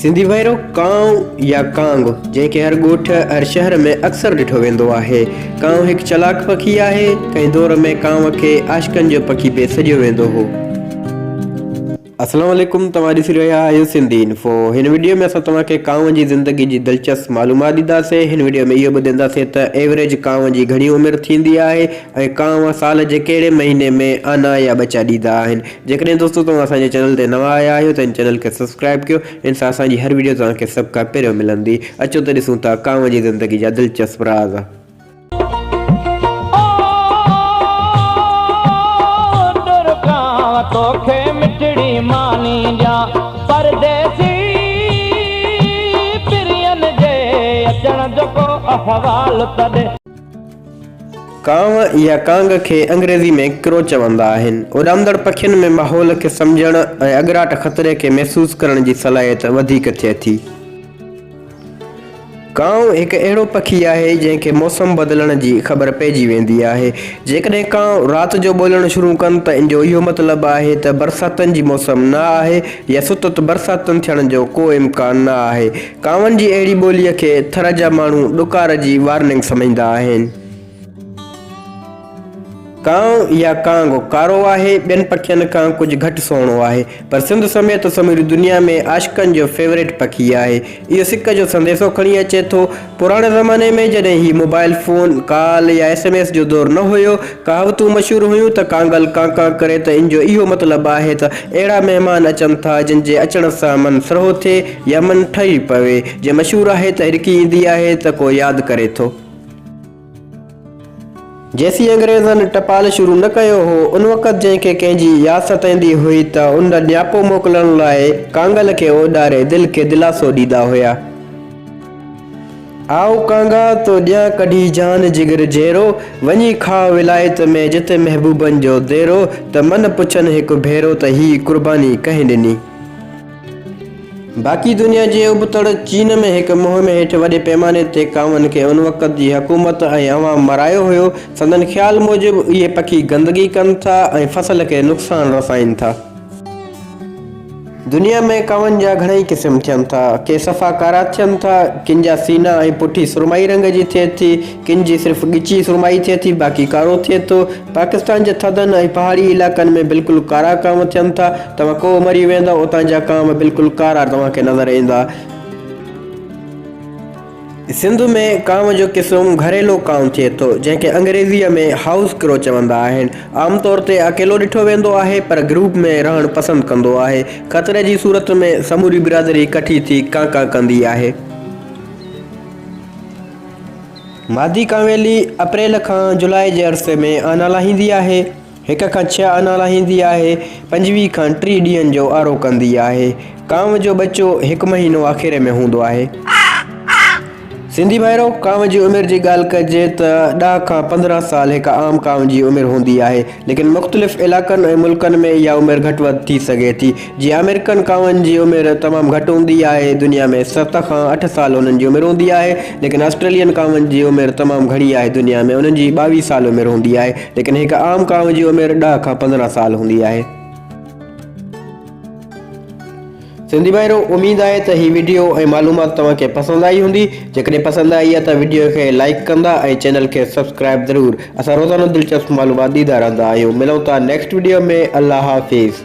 سنڌي ڀائرو ڪانء يا ڪانگ جنهن کي هر ڳوٺ هر شهر ۾ اڪثر ڏٺو ويندو آهي. ڪانء هڪ چلاڪ پکي آهي. ڪنهن دور ۾ ڪانء کي عاشقن جو پکي به سڏيو ويندو هو. اسلام عليڪم توهان ڏسي رهيا آهيو سنڌي انفو هن وڊيو ۾ اسان توهان کي ڪانء جي زندگي جي دلچسپ معلومات ڏينداسين هن وڊيو ۾ اهو ٻڌائينداسين ته ايوريج ڪانء جي گهڻي عمر ٿيندي آهي ۽ ڪانء سال جي ڪهڙي مهيني ۾ آنا يا ٻچا ڏيندا آهن جيڪڏهن دوستو توهان اسان جي چينل تي نوان آيا آهيو ته هن چينل کي سبسڪرائب ڪيو ان سان اسان جي هر وڊيو توهان کي سڀ کان پهريون ملندي اچو ته ڏسون ٿا ڪانء جي زندگي جا دلچسپ راز. توکي مٺڙي ماني ڏيان پرديسي پرين جي اچڻ جو ڪو احوال ته ڏي. ڪانء يا ڪانگ کي انگريزي ۾ Crow چوندا آهن. اڏامندڙ پکين ۾ ماحول کي سمجهڻ ۽ اڳراٽ خطري کي محسوس ڪرڻ جي صلاحيت وڌيڪ ٿئي ٿي. ڪانء هڪ اهڙو پکي آهي جنهن کي موسم بدلڻ جي خبر پئجي ويندي آهي. جيڪڏهن ڪانء رات جو ٻولڻ شروع ڪن ته ان جو اهو مطلب آهي ته برساتن جي موسم نه آهي يا ستت برساتن ٿيڻ جو ڪو امڪان نه آهي. ڪانون جي اهڙي ٻوليء کي ٿر جا ماڻهو ڏڪار جي وارننگ سمجهندا آهن. ڪانء يا ڪانگ ڪارو آهي، ٻين پکين کان ڪجهه گهٽ سهڻو آهي، پر سنڌ سميت سموري دنيا ۾ عاشقن جو فيوريٽ پکي آهي. اهو سڪ جو سنديسو کڻي اچي ٿو. پراڻي زماني ۾ جڏهن هي موبائل فون، ڪال يا ايس ايم ايس جو دور نه هيو، ڪهاوتون مشهور هيون ته ڪانگل ڪان ڪان ڪري ته ان جو اهو مطلب آهي ته اهڙا مهمان اچن ٿا جن جي اچڻ سان من سرهو ٿئي يا من ٺري پوي. جي مشهور آهي ته هرڪي ايندي آهي ته ڪو ياد ڪري ٿو. جيسين انگريزن ٽپال شروع نه ڪيو هو، ان وقت جنهن کي ڪنهن جي ياد ستائيندي هئي ته ان نياپو موڪلڻ لاء ڪانگل کي اڏاري دل کي دلاسو ڏيندا هيا. آء ڪانگا تو ڏيان ڪڍي جان جگر جيرو، وڃي کاء ولايت ۾ جتي محبوبن جو ديرو، ته من پڇن هڪ ڀيرو ته هي قرباني ڪنهن ڏني. باقي دنيا جي ابتڙ چين ۾ هڪ مهم هيٺ وڏي پيماني تي ڪانون کي ان وقت جي حڪومت ۽ عوام مرايو هيو، سندن خيال موجب اهي پکي گندگي ڪن ٿا ۽ فصل کي نقصان رسائين ٿا. دنيا ۾ ڪانون جا گهڻائي قسم ٿين ٿا. ڪي صفا ڪارا ٿين ٿا، ڪن جا سينا ۽ پٺي سرمائي رنگ جي ٿئي ٿي، ڪن جي صرف ڳچي سرمائي ٿئي ٿي باقي ڪارو ٿئي ٿو. پاڪستان جي ٿڌن ۽ پهاڙي علائقن ۾ بلڪل ڪارا ڪانو ٿين ٿا. توهان ڪوهه مري ويندؤ اتان جا ڪانو بلڪل ڪارا توهان کي نظر ايندا. سنڌ ۾ ڪانء جو قسم گهريلو ڪانء ٿئي ٿو، جنهن کي انگريزيء ۾ هائوس ڪرو چوندا آهن. عام طور تي اڪيلو ڏٺو ويندو آهي، پر گروپ ۾ رهڻ پسند ڪندو آهي. خطري جي صورت ۾ سموري برادري ڪٺي ٿي ڪان ڪان ڪندي آهي. مادي ڪانويلي اپريل کان جولاء جي عرصي ۾ آنا لاهيندي آهي. هڪ کان ڇهه آنا لاهيندي آهي، 25 کان 30 ڏينهن جو آرو ڪندي آهي. ڪانء جو ٻچو هڪ مهينو آکيري ۾ هوندو آهي. سنڌي ڀائرو! ڪانء جي عمر جي ڳالهه ڪجي ته ڏهه کان 15 سال هڪ عام ڪانء جي عمر هوندي آهي، ليڪن مختلف علائقن ۽ ملڪن ۾ اها عمر گهٽ وڌ ٿي سگهي ٿي. جيئن آمريڪن ڪانون جي عمر تمام گهٽ هوندي آهي، دنيا ۾ ست کان اٺ سال انهن جي عمر هوندي آهي، ليڪن آسٽريلين ڪانون جي عمر تمام گهڻي آهي، دنيا ۾ انهن جي 22 سال عمر هوندي آهي، ليڪن هڪ عام ڪانء جي عمر ڏهه کان 15 سال هوندي آهي. سنڌي ڀائرو اميد آهي ته هي وڊيو ۽ معلومات توهان کي پسند آئي هوندي جيڪڏهن پسند آئي آهي ته وڊيو کي لائيڪ ڪندا ۽ چينل کي سبسڪرائب ضرور اسان روزانو دلچسپ معلومات ڏيندا رهندا آهيون ملون ٿا نيڪسٽ وڊيو ۾ الله حافظ.